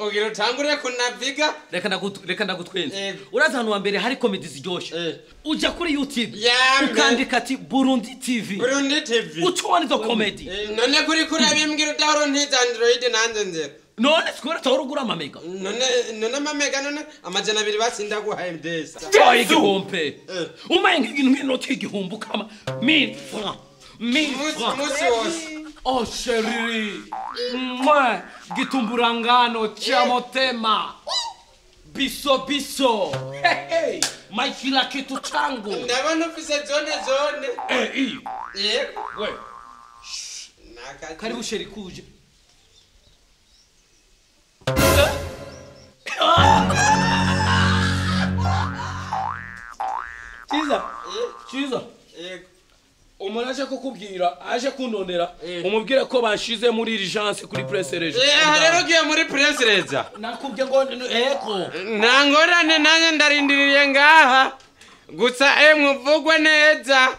Ugira utangure kunaviga. Reka ndagutwenza. Uraza ahantu wa mbere hari comedy ziryoshe. Uja kuri YouTube ukandika ati Burundi TV. Burundi TV. Ucubona izo comedy. None kuri kurabimbwira udahora ntiza Android nanze nzera. None sikora utahora amamega. None amamega none 200 batsinda guhaye MDS. Igihumbi. Umaye nk'ibintu nk'inoti igihumbi ukama 1000 francs. 1000 francs. Musi wose. Oh chérie, moi, gitumburangano, chamotema, biso biso, hey hey, maikila kitu changu. Ndabona ufise zone zone. Eh, yego. We. Karibu chérie kuje. Chiza. Chiza. Yego. Umuntu aje kukubwira aje kundondera umubwire ko bashize muri urgence kuri presse reja. Rero ugiye muri presse reja. Nakubwiye ngo eko. Nta ngorane nanjye ndarindiriye ngaha. Gusa muvugwe neza.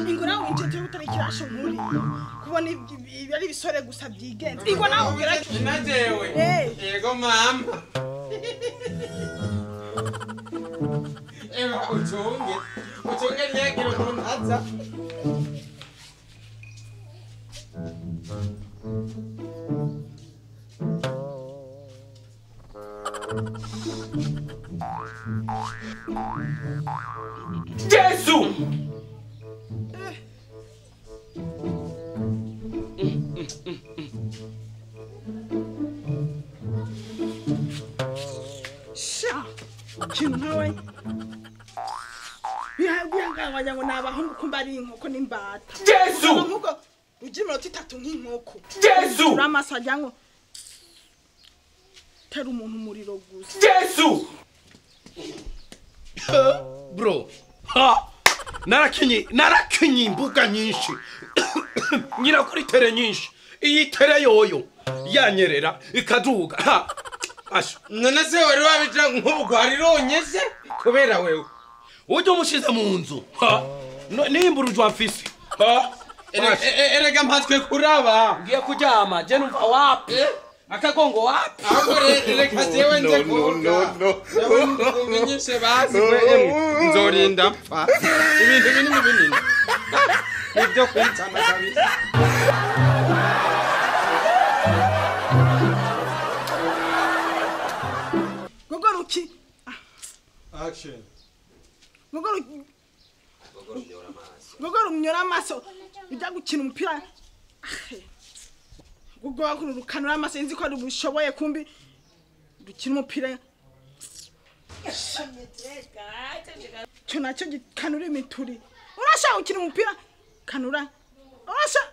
Ingo nawe winjije utarekirasho nkuri kubona ibi ari bisore gusa byigenza. Ingo nawe ugerageze najewe. Yego mama. Eva ucunge. Ucunge nyagira umuntu aza. Jesu! Sha! Kintu nkawe bihangabanya ngo nabahungu kumba ari inkoko n'imbata. Jesu! Nkuko ugira iminota itatu nk'inkoko. Jesu! Uramaso wagira ngo tera umuntu umuriro gusa. Jesu! Bro, ha! Narakinye imbuga nyinshi. Nyira kuri tere nyinshi. Iyi tere yoyo yanyerera ikaduga. Ha! Asha. None se wari wabija nk'ubwo harironye se kubera wewe. Ujye umushize mu nzu. Ha! Nimba mfise. Ha! Erega mpatswe kuraba. Ngiye kuryama, je numva wapi? Akagongo wapi? Ahubwo reka jewe nje koga. Umenyeshe basi we nzorinda mpfa. Ibintu binini binini. Nibyo kwicana kabisa. Gogoruki. Action. Gogoro amaso. Ujya gukina umupira. Gogo rukanura amaso nzi ko ari bushoboye kumbi dukina umupira. Cyo nacyo gikanura imituri. Urashaka gukina umupira? Kanura. Urashaka